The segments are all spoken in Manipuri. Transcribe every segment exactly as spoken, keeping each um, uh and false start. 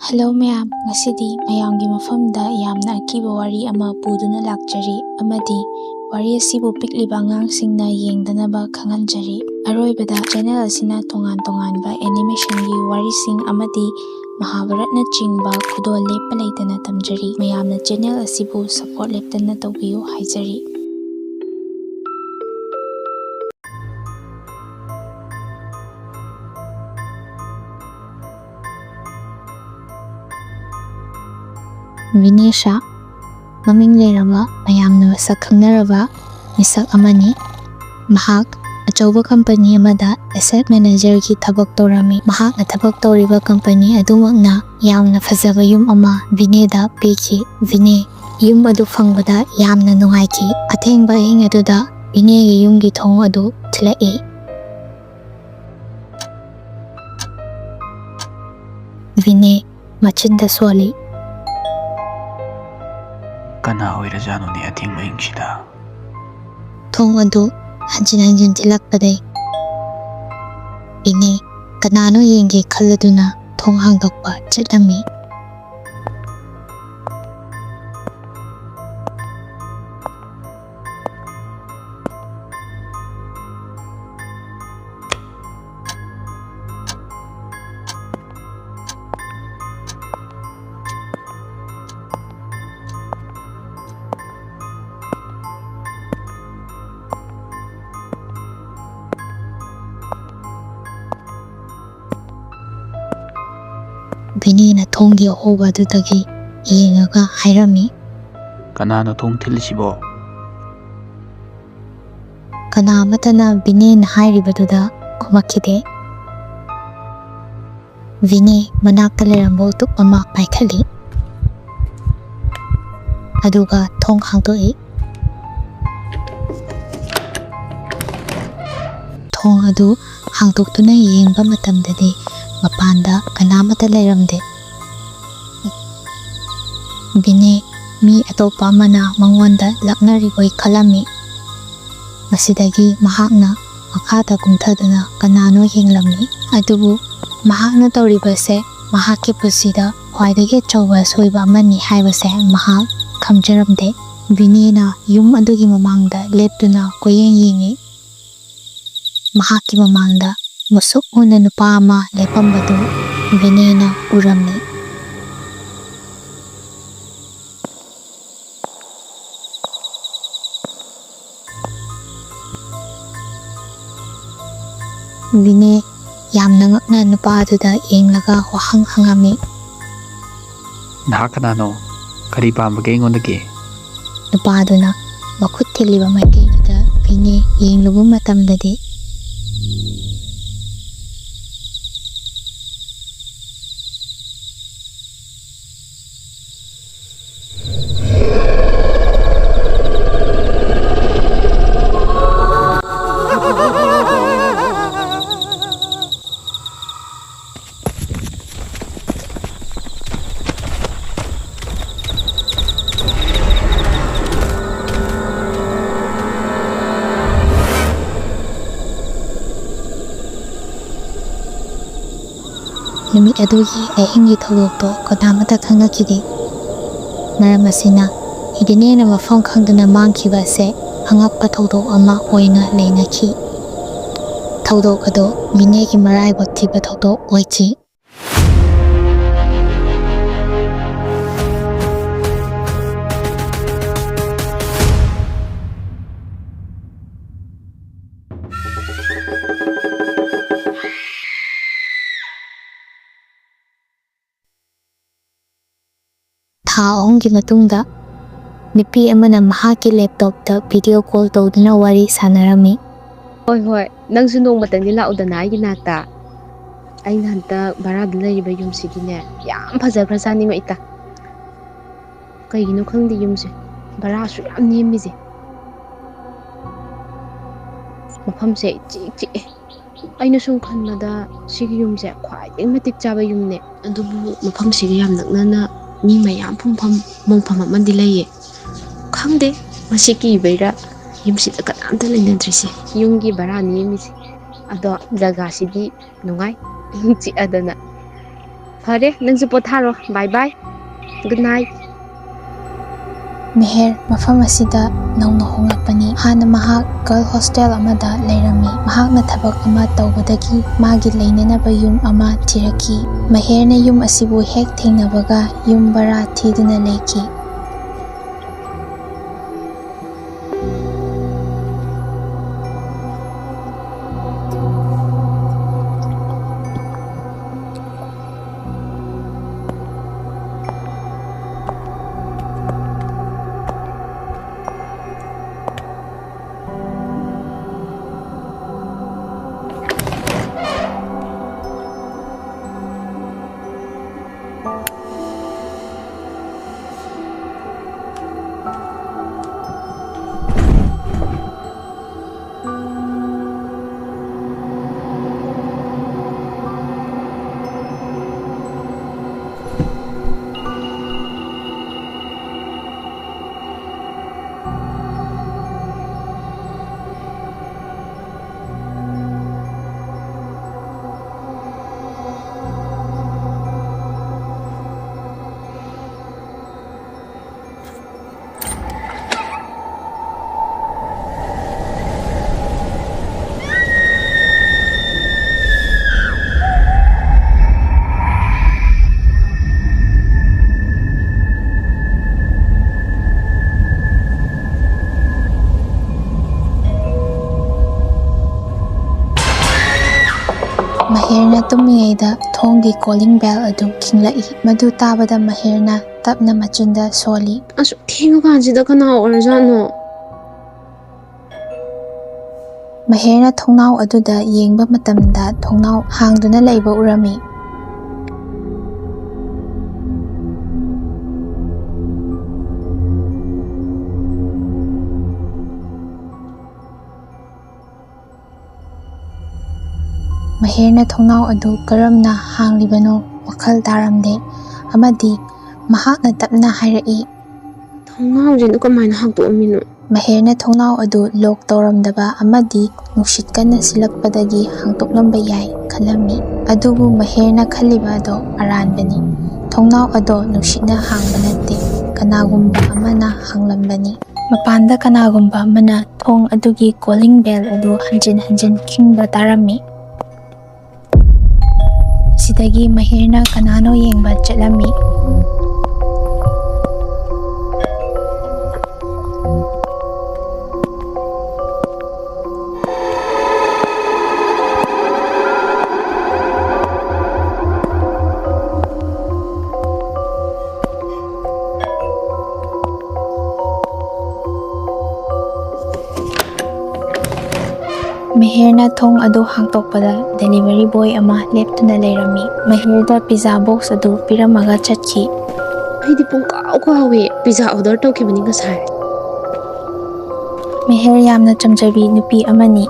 ꯍꯜꯂꯣ ꯃꯌꯥꯝ, ꯉꯁꯤꯗꯤ ꯃꯌꯥꯝꯒꯤ ꯃꯐꯝꯗ ꯌꯥꯝꯅ ꯑꯀꯤꯕ ꯋꯥꯔꯤ ꯑꯃ ꯄꯨꯗꯨꯅ ꯂꯥꯛꯆꯔꯤ, ꯑꯃꯗꯤ ꯋꯥꯔꯤ ꯑꯁꯤꯕꯨ ꯄꯤꯛꯂꯤꯕ ꯑꯉꯥꯡꯁꯤꯡꯅ ꯌꯦꯡꯗꯅꯕ ꯈꯪꯍꯟꯖꯔꯤ꯫ ꯑꯔꯣꯏꯕꯗ, ꯆꯦꯅꯦꯜ ꯑꯁꯤꯅ ꯇꯣꯉꯥꯟ ꯇꯣꯉꯥꯟꯕ ꯑꯦꯅꯤꯃꯦꯁꯟꯒꯤ ꯋꯥꯔꯤꯁꯤꯡ ꯑꯃꯗꯤ ꯃꯍꯥꯚꯥꯔꯠꯅꯆꯤꯡꯕ ꯈꯨꯗꯣꯜ ꯂꯦꯞꯄ ꯂꯩꯇꯅ ꯇꯝꯖꯔꯤ꯫ ꯃꯌꯥꯝꯅ ꯆꯦꯅꯦꯜ ꯑꯁꯤꯕꯨ ꯁꯄꯣꯔꯠ ꯂꯦꯞꯇꯅ ꯇꯧꯕꯤꯌꯨ ꯍꯥꯏꯖꯔꯤ꯫ ꯚꯤꯅꯦꯁꯥ ꯃꯃꯤꯡ ꯂꯩꯔꯕ, ꯃꯌꯥꯝꯅ ꯃꯁꯛ ꯈꯪꯅꯔꯕ ꯃꯤꯁꯛ ꯑꯃꯅꯤ꯫ ꯃꯍꯥꯛ ꯑꯆꯧꯕ ꯀꯝꯄꯅꯤ ꯑꯃꯗ ꯑꯦꯁꯦꯠ ꯃꯦꯅꯦꯖꯔꯒꯤ ꯊꯕꯛ ꯇꯧꯔꯝꯃꯤ꯫ ꯃꯍꯥꯛꯅ ꯊꯕꯛ ꯇꯧꯔꯤꯕ ꯀꯝꯄꯅꯤ ꯑꯗꯨꯃꯛꯅ ꯌꯥꯝꯅ ꯐꯖꯕ ꯌꯨꯝ ꯑꯃ ꯚꯤꯅꯦꯗ ꯄꯤꯈꯤ꯫ ꯚꯤꯅꯦ ꯌꯨꯝ ꯑꯗꯨ ꯐꯪꯕꯗ ꯌꯥꯝꯅ ꯅꯨꯡꯉꯥꯏꯈꯤ꯫ ꯑꯊꯦꯡꯕ ꯑꯍꯤꯡ ꯑꯗꯨꯗ ꯚꯤꯅꯦꯒꯤ ꯌꯨꯝꯒꯤ ꯊꯣꯡ ꯑꯗꯨ ꯊꯤꯜꯂꯛꯏ꯫ ꯚꯤꯅꯦ ꯃꯆꯤꯟꯗ ꯁꯣꯜꯂꯤ꯫ "ꯀꯅꯥ ꯑꯣꯏꯔꯖꯥꯠꯅꯣꯅꯦ ꯑꯊꯦꯡꯕ ꯑꯍꯤꯡꯁꯤꯗ?" ꯊꯣꯡ ꯑꯗꯨ ꯍꯟꯖꯤꯟ ꯍꯟꯖꯤꯟ ꯊꯤꯜꯂꯛꯄꯗꯩ ꯚꯤꯅꯦ ꯀꯅꯥꯅꯣ ꯌꯦꯡꯒꯦ ꯈꯜꯂꯗꯨꯅ ꯊꯣꯡ ꯍꯥꯡꯗꯣꯛꯄ ꯆꯠꯂꯝꯃꯤ꯫ ꯚꯤꯅꯦꯅ ꯊꯣꯡꯒꯤ ꯑꯍꯣꯕ ꯑꯗꯨꯗꯒꯤ ꯌꯦꯡꯉꯒ ꯍꯥꯏꯔꯝꯃꯤ꯫ "ꯀꯅꯥꯅꯣ ꯊꯣꯡ ꯊꯤꯜꯂꯤꯁꯤꯕꯣ?" ꯀꯅꯥ ꯑꯃꯠꯇꯅ ꯚꯤꯅꯦꯅ ꯍꯥꯏꯔꯤꯕꯗꯨꯗ ꯈꯨꯝꯃꯛꯈꯤꯗꯦ꯫ ꯚꯤꯅꯦ ꯃꯅꯥꯛꯇ ꯂꯩꯔꯝꯕ ꯎꯇꯨꯞ ꯑꯃ ꯄꯥꯏꯈꯠꯂꯤ, ꯑꯗꯨꯒ ꯊꯣꯡ ꯍꯥꯡꯗꯣꯛꯏ꯫ ꯊꯣꯡ ꯑꯗꯨ ꯍꯥꯡꯗꯣꯛꯇꯨꯅ ꯌꯦꯡꯕ ꯃꯇꯝꯗꯗꯤ ꯃꯄꯥꯟꯗ ꯀꯅꯥꯃꯠꯇ ꯂꯩꯔꯝꯗꯦ꯫ ꯚꯤꯅꯦ ꯃꯤ ꯑꯇꯣꯞꯄ ꯑꯃꯅ ꯃꯉꯣꯟꯗ ꯂꯛꯅꯔꯤꯕꯣꯏ ꯈꯜꯂꯝꯃꯤ꯫ ꯃꯁꯤꯗꯒꯤ ꯃꯍꯥꯛꯅ ꯃꯈꯥꯗ ꯀꯨꯝꯊꯗꯨꯅ ꯀꯅꯥꯅꯣ ꯌꯦꯡꯂꯝꯃꯤ꯫ ꯑꯗꯨꯕꯨ ꯃꯍꯥꯛꯅ ꯇꯧꯔꯤꯕꯁꯦ ꯃꯍꯥꯛꯀꯤ ꯄꯨꯟꯁꯤꯗ ꯈ꯭ꯋꯥꯏꯗꯒꯤ ꯑꯆꯧꯕ ꯑꯁꯣꯏꯕ ꯑꯃꯅꯤ ꯍꯥꯏꯕꯁꯦ ꯃꯍꯥꯛ ꯈꯪꯖꯔꯝꯗꯦ꯫ ꯚꯤꯅꯦꯅ ꯌꯨꯝ ꯑꯗꯨꯒꯤ ꯃꯃꯥꯡꯗ ꯂꯦꯞꯇꯨꯅ ꯀꯣꯏꯌꯦꯡ ꯌꯦꯡꯉꯤ꯫ ꯃꯍꯥꯛꯀꯤ ꯃꯃꯥꯡꯗ ꯃꯨꯁꯨꯛ ꯃꯨꯅ ꯅꯨꯄꯥ ꯑꯃ ꯂꯦꯞꯄꯝꯕꯗꯨ ꯚꯤꯅꯦꯅ ꯎꯔꯝꯃꯤ꯫ ꯚꯤꯅꯦ ꯌꯥꯝꯅ ꯉꯛꯅ ꯅꯨꯄꯥ ꯑꯗꯨꯗ ꯌꯦꯡꯂꯒ ꯋꯥꯍꯪ ꯍꯪꯉꯝꯃꯤ꯫ "ꯅꯍꯥꯛ ꯀꯅꯥꯅꯣ? ꯀꯔꯤ ꯄꯥꯝꯕꯒꯦ ꯑꯩꯉꯣꯟꯗꯒꯤ?" ꯅꯨꯄꯥꯗꯨꯅ ꯃꯈꯨꯠ ꯊꯤꯜꯂꯤꯕ ꯃꯥꯏꯀꯩꯗꯨꯗ ꯚꯤꯅꯦ ꯌꯦꯡꯂꯨꯕ ꯃꯇꯝꯗꯗꯤ, ꯅꯨꯃꯤꯠ ꯑꯗꯨꯒꯤ ꯑꯍꯤꯡꯒꯤ ꯊꯧꯗꯣꯛꯇꯣ ꯀꯅꯥꯃꯠꯇ ꯈꯪꯂꯛꯈꯤꯗꯦ꯫ ꯃꯔꯝ ꯑꯁꯤꯅ, ꯚꯤꯅꯦꯅ ꯃꯐꯝ ꯈꯪꯗꯅ ꯃꯥꯡꯈꯤꯕ ꯑꯁꯦ ꯑꯉꯛꯄ ꯊꯧꯗꯣꯛ ꯑꯃ ꯑꯣꯏꯅ ꯂꯩꯅꯈꯤ꯫ ꯊꯧꯗꯣꯛ ꯑꯗꯣ ꯚꯤꯅꯦꯒꯤ ꯃꯔꯥꯏꯕꯛ ꯊꯤꯕ ꯊꯧꯗꯣꯛ ꯑꯣꯏꯈꯤ꯫ ꯊꯥ ꯑꯍꯨꯝꯒꯤ ꯃꯇꯨꯡꯗ ꯅꯨꯄꯤ ꯑꯃꯅ ꯃꯍꯥꯛꯀꯤ ꯂꯦꯞꯇꯣꯞꯇ ꯚꯤꯗꯤꯑꯣ ꯀꯣꯜ ꯇꯧꯗꯨꯅ ꯋꯥꯔꯤ ꯁꯥꯟꯅꯔꯝꯃꯤ꯫ "ꯍꯣꯏ, ꯍꯣꯏ, ꯅꯪꯁꯨ ꯅꯣꯡꯃꯇꯪꯗꯤ ꯂꯥꯛꯎꯗꯅ ꯑꯩꯒꯤ ꯅꯥꯛꯇ꯫ ꯑꯩꯅ ꯍꯟꯇꯛ ꯚꯔꯥꯗ ꯂꯩꯔꯤꯕ ꯌꯨꯝꯁꯤꯗꯤꯅꯦ, ꯌꯥꯝ ꯐꯖꯈ꯭ꯔꯖꯥꯠꯅꯤ ꯏꯇꯥ꯫ ꯀꯩꯒꯤꯅꯣ ꯈꯪꯗꯦ ꯌꯨꯝꯁꯦ ꯚꯔꯥꯁꯨ ꯌꯥꯝ ꯅꯦꯝꯃꯤꯁꯦ꯫ ꯃꯐꯝꯁꯦ ꯏꯆꯤꯛ ꯆꯤꯛꯑꯦ꯫ ꯑꯩꯅ ꯁꯨꯝ ꯈꯟꯕꯗ ꯁꯤꯒꯤ ꯌꯨꯝꯁꯦ ꯈ꯭ꯋꯥꯏꯗꯒꯤ ꯃꯇꯤꯛ ꯆꯥꯕ ꯌꯨꯝꯅꯦ꯫ ꯑꯗꯨꯕꯨ ꯃꯐꯝꯁꯤꯒ ꯌꯥꯝ ꯅꯛꯅꯅ ꯃꯤ ꯃꯌꯥꯝ ꯐꯝꯐꯝ ꯃꯣꯡꯐꯝ ꯑꯃꯗꯤ ꯂꯩꯌꯦ꯫ ꯈꯪꯗꯦ, ꯃꯁꯤ ꯀꯤꯕꯩꯔꯥ ꯌꯨꯝꯁꯤꯗ ꯀꯅꯥꯝꯇ ꯂꯩꯅꯗ꯭ꯔꯤꯁꯦ꯫ ꯌꯨꯝꯒꯤ ꯚꯔꯥ ꯅꯦꯝꯃꯤꯁꯦ꯫ ꯑꯗꯣ ꯖꯒꯥꯁꯤꯗꯤ ꯅꯨꯡꯉꯥꯏ, ꯏꯪ ꯆꯤꯛꯑꯗꯅ꯫ ꯐꯔꯦ, ꯅꯪꯁꯨ ꯄꯣꯊꯥꯔꯣ꯫ Bye bye. Good night. ꯃꯦꯍꯦꯔ ꯃꯐꯝ ꯑꯁꯤꯗ ꯅꯧꯅ ꯍꯣꯡꯂꯛꯄꯅꯤ꯫ ꯍꯥꯟꯅ ꯃꯍꯥꯛ ꯒꯔꯜ ꯍꯣꯁꯇꯦꯜ ꯑꯃꯗ ꯂꯩꯔꯝꯃꯤ꯫ ꯃꯍꯥꯛꯅ ꯊꯕꯛ ꯑꯃ ꯇꯧꯕꯗꯒꯤ ꯃꯥꯒꯤ ꯂꯩꯅꯅꯕ ꯌꯨꯝ ꯑꯃ ꯊꯤꯔꯛꯈꯤ꯫ ꯃꯍꯦꯔꯅ ꯌꯨꯝ ꯑꯁꯤꯕꯨ ꯍꯦꯛ ꯊꯦꯡꯅꯕꯒ ꯌꯨꯝ ꯚꯔꯥ ꯊꯤꯗꯨꯅ ꯂꯩꯈꯤ꯫ ꯃꯍꯦꯔꯅ ꯇꯨꯝꯃꯤꯉꯩꯗ ꯊꯣꯡꯒꯤ calling bell ꯑꯗꯨ ꯈꯤꯡꯂꯛꯏ꯫ ꯃꯗꯨ ꯇꯥꯕꯗ ꯃꯍꯦꯔꯅ ꯇꯞꯅ ꯃꯆꯤꯟꯗ ꯁꯣꯜꯂꯤ꯫ ꯑꯁꯨꯛ ꯊꯦꯡꯉꯀꯥꯟꯁꯤꯗ ꯀꯅꯥ ꯑꯣꯏꯔꯖꯥꯠꯅꯣ? ꯃꯍꯦꯔꯅ ꯊꯣꯡꯅꯥꯎ ꯑꯗꯨꯗ ꯌꯦꯡꯕ ꯃꯇꯝꯗ ꯊꯣꯡꯅꯥꯎ ꯍꯥꯡꯗꯨꯅ ꯂꯩꯕ ꯎꯔꯝꯃꯤ꯫ ꯃꯍꯦꯔꯅ ꯊꯣꯡꯅꯥꯎ ꯑꯗꯨ ꯀꯔꯝꯅ ꯍꯥꯡꯂꯤꯕꯅꯣ ꯋꯥꯈꯜ ꯇꯥꯔꯝꯗꯦ, ꯑꯃꯗꯤ ꯃꯍꯥꯛꯅ ꯇꯞꯅ ꯍꯥꯏꯔꯛꯏ, "ꯊꯣꯡꯅꯥꯎꯁꯤꯗ ꯀꯃꯥꯏꯅ ꯍꯥꯡꯗꯣꯛꯑꯝꯃꯤꯅꯣ?" ꯃꯍꯦꯔꯅ ꯊꯣꯡꯅꯥꯎ ꯑꯗꯨ ꯂꯣꯛ ꯇꯧꯔꯝꯗꯕ ꯑꯃꯗꯤ ꯅꯨꯡꯁꯤꯠ ꯀꯟꯅ ꯁꯤꯜꯂꯛꯄꯗꯒꯤ ꯍꯥꯡꯗꯣꯛꯂꯝꯕ ꯌꯥꯏ ꯈꯜꯂꯝꯃꯤ꯫ ꯑꯗꯨꯕꯨ ꯃꯍꯦꯔꯅ ꯈꯜꯂꯤꯕ ꯑꯗꯣ ꯑꯔꯥꯟꯕꯅꯤ꯫ ꯊꯣꯡꯅꯥꯎ ꯑꯗꯣ ꯅꯨꯡꯁꯤꯠꯅ ꯍꯥꯡꯕ ꯅꯠꯇꯦ, ꯀꯅꯥꯒꯨꯝꯕ ꯑꯃꯅ ꯍꯥꯡꯂꯝꯕꯅꯤ꯫ ꯃꯄꯥꯟꯗ ꯀꯅꯥꯒꯨꯝꯕ ꯑꯃꯅ ꯊꯣꯡ ꯑꯗꯨꯒꯤ ꯀꯣꯂꯤꯡ ꯕꯦꯜ ꯑꯗꯨ ꯍꯟꯖꯤꯟ ꯍꯟꯖꯤꯟ ꯈꯤꯡꯕ ꯇꯥꯔꯝꯃꯤ꯫ ꯁꯤꯗꯒꯤ ꯃꯍꯦꯔꯅ ꯀꯅꯥꯅꯣ ꯌꯦꯡꯕ ꯆꯠꯂꯝꯃꯤ꯫ ꯃꯍꯦꯔꯅ ꯊꯣꯡ ꯑꯗꯨ ꯍꯥꯡꯗꯣꯛꯄꯗ delivery boy ꯑꯃ ꯂꯦꯞꯇꯨꯅ ꯂꯩꯔꯝꯃꯤ꯫ ꯃꯍꯦꯔꯗ pizza box ꯑꯗꯨ ꯄꯤꯔꯝꯃꯒ ꯆꯠꯈꯤ꯫ ꯑꯩꯗꯤ ꯄꯨꯡꯀꯥꯎ ꯀꯥꯎꯋꯦ, pizza order ꯇꯧꯈꯤꯕꯅꯤ ꯉꯁꯥꯏ꯫ ꯃꯍꯦꯔ ꯌꯥꯝꯅ ꯆꯝꯖꯕꯤ ꯅꯨꯄꯤ ꯑꯃꯅꯤ꯫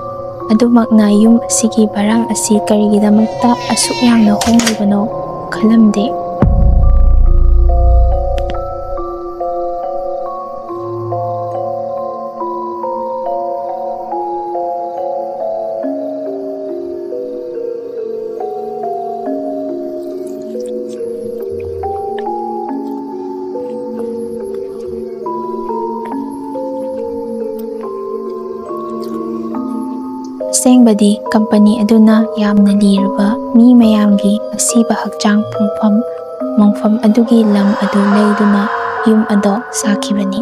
ꯑꯗꯨꯃꯛꯅ ꯌꯨꯝ ꯑꯁꯤꯒꯤ ꯚꯔꯥ ꯑꯁꯤ ꯀꯔꯤꯒꯤꯗꯃꯛꯇ ꯑꯁꯨꯛ ꯌꯥꯝꯅ ꯍꯣꯡꯂꯤꯕꯅꯣ ꯈꯜꯂꯝꯗꯦ꯫ ꯑꯁꯦꯡꯕꯗꯤ ꯀꯝꯄꯅꯤ ꯑꯗꯨꯅ ꯌꯥꯝꯅ ꯂꯤꯔꯕ ꯃꯤ ꯃꯌꯥꯝꯒꯤ ꯑꯁꯤꯕ ꯍꯛꯆꯥꯡ ꯄꯨꯡꯐꯝ ꯃꯣꯡꯐꯝ ꯑꯗꯨꯒꯤ ꯂꯝ ꯑꯗꯨ ꯂꯩꯗꯨꯅ ꯌꯨꯝ ꯑꯗꯣ ꯁꯥꯈꯤꯕꯅꯤ꯫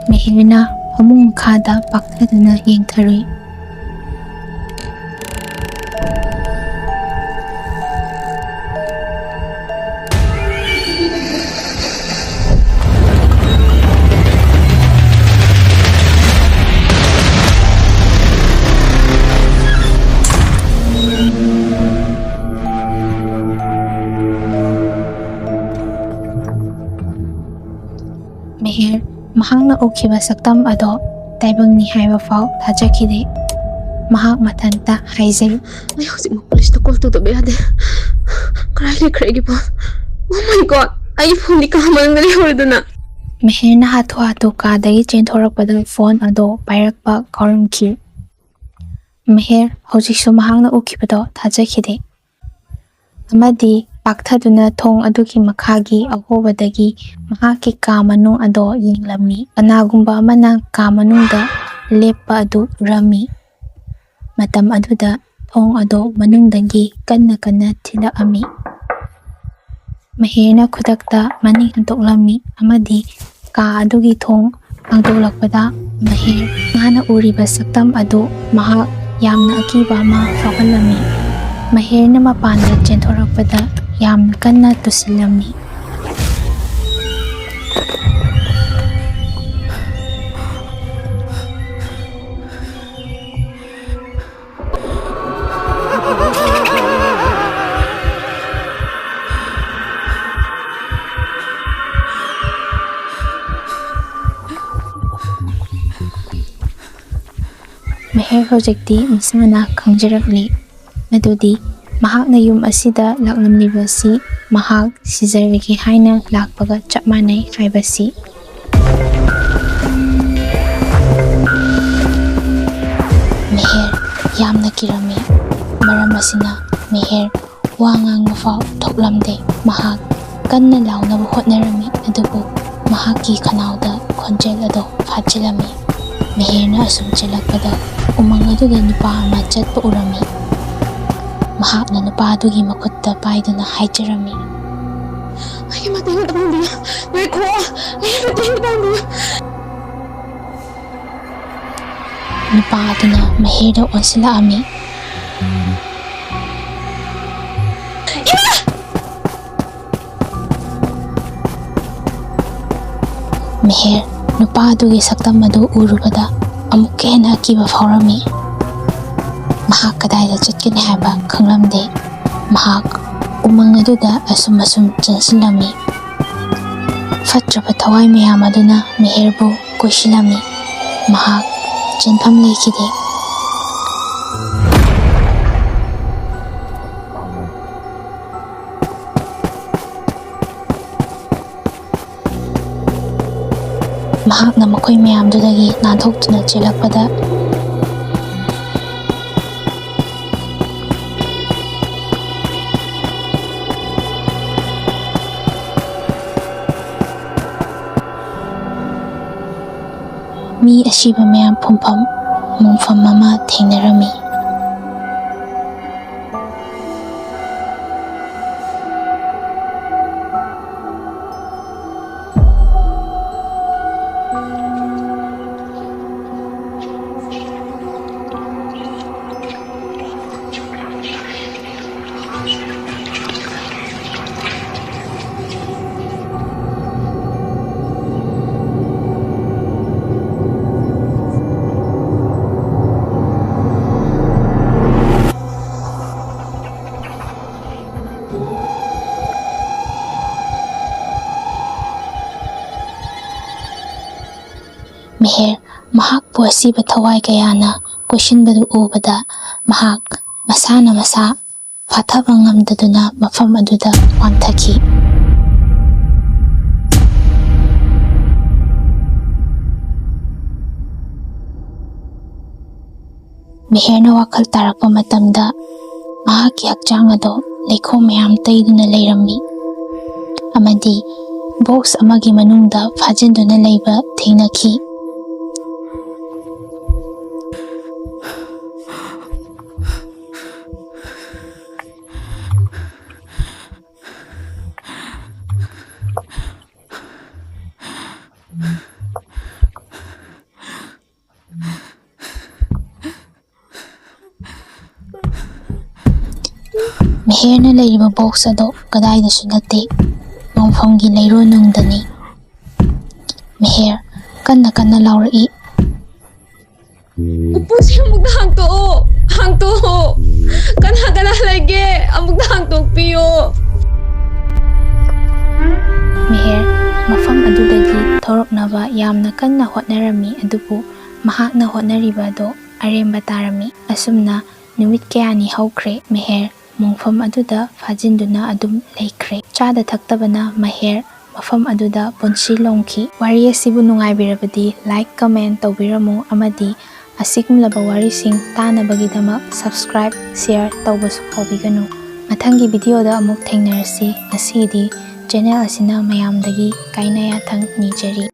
ꯃꯤꯍꯤꯔꯅ ꯐꯃꯨꯡ ꯃꯈꯥꯗ ꯄꯥꯛꯊꯗꯨꯅ ꯌꯦꯡꯊꯔꯨꯏ꯫ ꯃꯤꯍꯤꯔ ꯃꯍꯥꯛꯅ ꯎꯈꯤꯕ ꯁꯛꯇꯝ ꯑꯗꯣ ꯇꯥꯏꯕꯪꯅꯤ ꯍꯥꯏꯕ ꯐꯥꯎ ꯊꯥꯖꯈꯤꯗꯦ꯫ ꯃꯍꯥꯛ ꯃꯊꯟꯇ ꯍꯥꯏꯖꯩ꯫ ꯑꯩ ꯍꯧꯖꯤꯛꯃꯛ ꯄꯨꯂꯤꯁꯇ ꯀꯣꯜ ꯇꯧꯗꯕ ꯌꯥꯗꯦ꯫ ꯀꯗꯥꯏ ꯂꯩꯈ꯭ꯔꯦ ꯑꯩꯒꯤ ꯐꯣꯟ? Oh my God! ꯑꯩꯒꯤ ꯐꯣꯟꯗꯤ ꯀꯥ ꯃꯅꯨꯡꯗ ꯂꯩꯍꯧꯔꯦꯗꯅ꯫ ꯃꯤꯍꯤꯔꯅ ꯍꯥꯊꯨ ꯍꯥꯊꯨ ꯀꯥꯗꯒꯤ ꯆꯦꯟꯊꯣꯔꯛꯄꯗ ꯐꯣꯟ ꯑꯗꯣ ꯄꯥꯏꯔꯛꯄ ꯀꯥꯎꯔꯝꯈꯤ꯫ ꯃꯤꯍꯤꯔ ꯍꯧꯖꯤꯛꯁꯨ ꯃꯍꯥꯛꯅ ꯎꯈꯤꯕꯗꯣ ꯊꯥꯖꯈꯤꯗꯦ꯫ ꯑꯃꯗꯤ ꯄꯥꯛꯊꯗꯨꯅ ꯊꯣꯡ ꯑꯗꯨꯒꯤ ꯃꯈꯥꯒꯤ ꯑꯍꯣꯕꯗꯒꯤ ꯃꯍꯥꯛꯀꯤ ꯀꯥ ꯃꯅꯨꯡ ꯑꯗꯣ ꯌꯦꯡꯂꯝꯃꯤ꯫ ꯀꯅꯥꯒꯨꯝꯕ ꯑꯃꯅ ꯀꯥ ꯃꯅꯨꯡꯗ ꯂꯦꯞꯄ ꯑꯗꯨ ꯎꯔꯝꯃꯤ꯫ ꯃꯇꯝ ꯑꯗꯨꯗ ꯊꯣꯡ ꯑꯗꯣ ꯃꯅꯨꯡꯗꯒꯤ ꯀꯟꯅ ꯀꯟꯅ ꯊꯤꯜꯂꯛꯑꯝꯃꯤ꯫ ꯃꯍꯤꯔꯅ ꯈꯨꯗꯛꯇ ꯃꯅꯤꯡ ꯍꯟꯗꯣꯛꯂꯝꯃꯤ ꯑꯃꯗꯤ ꯀꯥ ꯑꯗꯨꯒꯤ ꯊꯣꯡ ꯍꯥꯡꯗꯣꯛꯂꯛꯄꯗ ꯃꯍꯤꯔ ꯃꯥꯅ ꯎꯔꯤꯕ ꯁꯛꯇꯝ ꯑꯗꯨ ꯃꯍꯥꯛ ꯌꯥꯝꯅ ꯑꯀꯤꯕ ꯑꯃ ꯐꯥꯎꯍꯜꯂꯝꯃꯤ꯫ ꯃꯍꯤꯔꯅ ꯃꯄꯥꯟꯗ ꯆꯦꯟꯊꯣꯔꯛꯄꯗ ꯌꯥꯝꯅ ꯀꯟꯅ ꯇꯨꯁꯤꯜꯂꯝꯃꯤ꯫ ꯃꯤꯍꯦꯔ ꯍꯧꯖꯤꯛꯇꯤ ꯃꯁꯥꯅ ꯈꯪꯖꯔꯛꯂꯤ ꯃꯗꯨꯗꯤ ꯃꯍꯥꯛꯅ ꯌꯨꯝ ꯑꯁꯤꯗ ꯂꯥꯛꯂꯝꯂꯤꯕꯁꯤ ꯃꯍꯥꯛ ꯁꯤꯖꯔꯒꯦ ꯍꯥꯏꯅ ꯂꯥꯛꯄꯒ ꯆꯞ ꯃꯥꯟꯅꯩ ꯍꯥꯏꯕꯁꯤ꯫ ꯃꯤꯍꯦꯔ ꯌꯥꯝꯅ ꯀꯤꯔꯝꯃꯤ꯫ ꯃꯔꯝ ꯑꯁꯤꯅ ꯃꯤꯍꯦꯔ ꯋꯥ ꯉꯥꯡꯕ ꯐꯥꯎ ꯊꯣꯛꯂꯝꯗꯦ꯫ ꯃꯍꯥꯛ ꯀꯟꯅ ꯂꯥꯎꯅꯕ ꯍꯣꯠꯅꯔꯝꯃꯤ, ꯑꯗꯨꯕꯨ ꯃꯍꯥꯛꯀꯤ ꯈꯅꯥꯎꯗ ꯈꯣꯟꯖꯦꯜ ꯑꯗꯨ ꯐꯥꯖꯤꯜꯂꯝꯃꯤ꯫ ꯃꯤꯍꯦꯔꯅ ꯑꯁꯨꯝ ꯆꯦꯜꯂꯛꯄꯗ ꯎꯃꯪ ꯑꯗꯨꯗ ꯅꯨꯄꯥ ꯑꯃ ꯆꯠꯄ ꯎꯔꯝꯃꯤ꯫ ꯃꯍꯥꯛꯅ ꯅꯨꯄꯥ ꯑꯗꯨꯒꯤ ꯃꯈꯨꯠꯇ ꯄꯥꯏꯗꯨꯅ ꯍꯥꯏꯖꯔꯝꯃꯤ, "ꯑꯩꯒꯤ ꯃꯇꯦꯡ ꯑꯝꯇ ꯄꯥꯡꯕꯤꯌꯨ꯫ ꯉꯥꯏꯈꯣ, ꯑꯩꯒꯤ ꯃꯇꯦꯡ ꯑꯝꯇ ꯄꯥꯡꯕꯤꯌꯨ꯫" ꯅꯨꯄꯥ ꯑꯗꯨꯅ ꯃꯤꯍꯦꯔꯗ ꯑꯣꯟꯁꯤꯜꯂꯛꯑꯝꯃꯤ꯫ ꯃꯤꯍꯦꯔ ꯅꯨꯄꯥ ꯑꯗꯨꯒꯤ ꯁꯛꯇꯝ ꯑꯗꯨ ꯎꯔꯨꯕꯗ ꯑꯃꯨꯛꯀ ꯍꯦꯟꯅ ꯑꯀꯤꯕ ꯐꯥꯎꯔꯝꯃꯤ꯫ ꯃꯍꯥꯛ ꯀꯗꯥꯏꯗ ꯆꯠꯀꯅꯤ ꯍꯥꯏꯕ ꯈꯪꯂꯝꯗꯦ꯫ ꯃꯍꯥꯛ ꯎꯃꯪ ꯑꯗꯨꯗ ꯑꯁꯨꯝ ꯑꯁꯨꯝ ꯆꯦꯟꯁꯤꯜꯂꯝꯃꯤ꯫ ꯐꯠꯇ꯭ꯔꯕ ꯊꯋꯥꯏ ꯃꯌꯥꯝ ꯑꯗꯨꯅ ꯃꯤꯍꯦꯔꯕꯨ ꯀꯣꯏꯁꯤꯜꯂꯝꯃꯤ꯫ ꯃꯍꯥꯛ ꯆꯦꯟꯐꯝ ꯂꯩꯈꯤꯗꯦ꯫ ꯃꯍꯥꯛꯅ ꯃꯈꯣꯏ ꯃꯌꯥꯝꯗꯨꯗꯒꯤ ꯅꯥꯟꯊꯣꯛꯇꯨꯅ ꯆꯦꯜꯂꯛꯄꯗ, ꯃꯤ ꯑꯁꯤꯕ ꯃꯌꯥꯝ ꯐꯨꯝꯐꯝ ꯃꯨꯡꯐꯝ ꯑꯃ ꯊꯦꯡꯅꯔꯝꯃꯤ꯫ ꯃꯤꯍꯦꯔ ꯃꯍꯥꯛꯄꯨ ꯑꯁꯤꯕ ꯊꯋꯥꯏ ꯀꯌꯥꯅ ꯀꯣꯏꯁꯤꯟꯕꯗꯨ ꯎꯕꯗ ꯃꯍꯥꯛ ꯃꯁꯥꯅ ꯃꯁꯥ ꯐꯥꯊꯕ ꯉꯝꯗꯗꯨꯅ ꯃꯐꯝ ꯑꯗꯨꯗ ꯋꯥꯟꯊꯈꯤ꯫ ꯃꯤꯍꯦꯔꯅ ꯋꯥꯈꯜ ꯇꯥꯔꯛꯄ ꯃꯇꯝꯗ ꯃꯍꯥꯛꯀꯤ ꯍꯛꯆꯥꯡ ꯑꯗꯨ ꯂꯩꯈꯣꯝ ꯃꯌꯥꯝ ꯇꯩꯗꯨꯅ ꯂꯩꯔꯝꯃꯤ ꯑꯃꯗꯤ ꯕꯣꯛꯁ ꯑꯃꯒꯤ ꯃꯅꯨꯡꯗ ꯐꯥꯖꯤꯟꯗꯨꯅ ꯂꯩꯕ ꯊꯦꯡꯅꯈꯤ꯫ ꯃꯤꯍꯦꯔꯅ ꯂꯩꯔꯤꯕ ꯕꯣꯛꯁ ꯑꯗꯨ ꯀꯗꯥꯏꯗꯁꯨ ꯅꯠꯇꯦ, ꯃꯣꯡꯐꯝꯒꯤ ꯂꯩꯔꯣꯟꯅꯨꯡꯗꯅꯤ꯫ ꯃꯤꯍꯦꯔ ꯀꯟꯅ ꯀꯟꯅ ꯂꯥꯎꯔꯛꯏ꯫ "ꯎꯄꯨꯁꯦ ꯑꯃꯨꯛꯇ ꯍꯥꯡꯇꯣꯛꯑꯣ, ꯍꯥꯡꯇꯣꯛꯑꯣ꯫ ꯀꯅꯥ ꯀꯅꯥ ꯂꯩꯒꯦ? ꯑꯃꯨꯛꯇ ꯍꯥꯡꯇꯣꯛꯄꯤꯌꯣ꯫" ꯃꯤꯍꯦꯔ ꯃꯐꯝ ꯑꯗꯨꯗꯒꯤ ꯊꯣꯔꯛꯅꯕ ꯌꯥꯝꯅ ꯀꯟꯅ ꯍꯣꯠꯅꯔꯝꯃꯤ, ꯑꯗꯨꯕꯨ ꯃꯍꯥꯛꯅ ꯍꯣꯠꯅꯔꯤꯕ ꯑꯗꯨ ꯑꯔꯦꯝꯕ ꯇꯥꯔꯝꯃꯤ꯫ ꯑꯁꯨꯝꯅ ꯅꯨꯃꯤꯠ ꯀꯌꯥꯅꯤ ꯍꯧꯈ꯭ꯔꯦ꯫ ꯃꯤꯍꯦꯔ ꯃꯣꯡꯐꯝ ꯑꯗꯨꯗ ꯐꯥꯖꯤꯟꯗꯨꯅ ꯑꯗꯨꯝ ꯂꯩꯈ꯭ꯔꯦ꯫ ꯆꯥꯗ ꯊꯛꯇꯕꯅ ꯃꯤꯍꯦꯔ ꯃꯐꯝ ꯑꯗꯨꯗ ꯄꯨꯟꯁꯤ ꯂꯣꯝꯈꯤ꯫ ꯋꯥꯔꯤ ꯑꯁꯤꯕꯨ ꯅꯨꯡꯉꯥꯏꯕꯤꯔꯕꯗꯤ like, comment ꯇꯧꯕꯤꯔꯝꯃꯨ ꯑꯃꯗꯤ ꯑꯁꯤꯒꯨꯝꯂꯕ ꯋꯥꯔꯤꯁꯤꯡ ꯇꯥꯅꯕꯒꯤꯗꯃꯛ subscribe, share ꯇꯧꯕꯁꯨ ꯀꯥꯎꯕꯤꯒꯅꯨ꯫ ꯃꯊꯪꯒꯤ video ꯗ ꯑꯃꯨꯛ ꯊꯦꯡꯅꯔꯁꯤ꯫ ꯉꯁꯤꯒꯤꯗꯤ channel ꯑꯁꯤꯅ ꯃꯌꯥꯝꯗꯒꯤ ꯀꯥꯏꯅ ꯌꯥꯊꯪ ꯅꯤꯖꯔꯤ꯫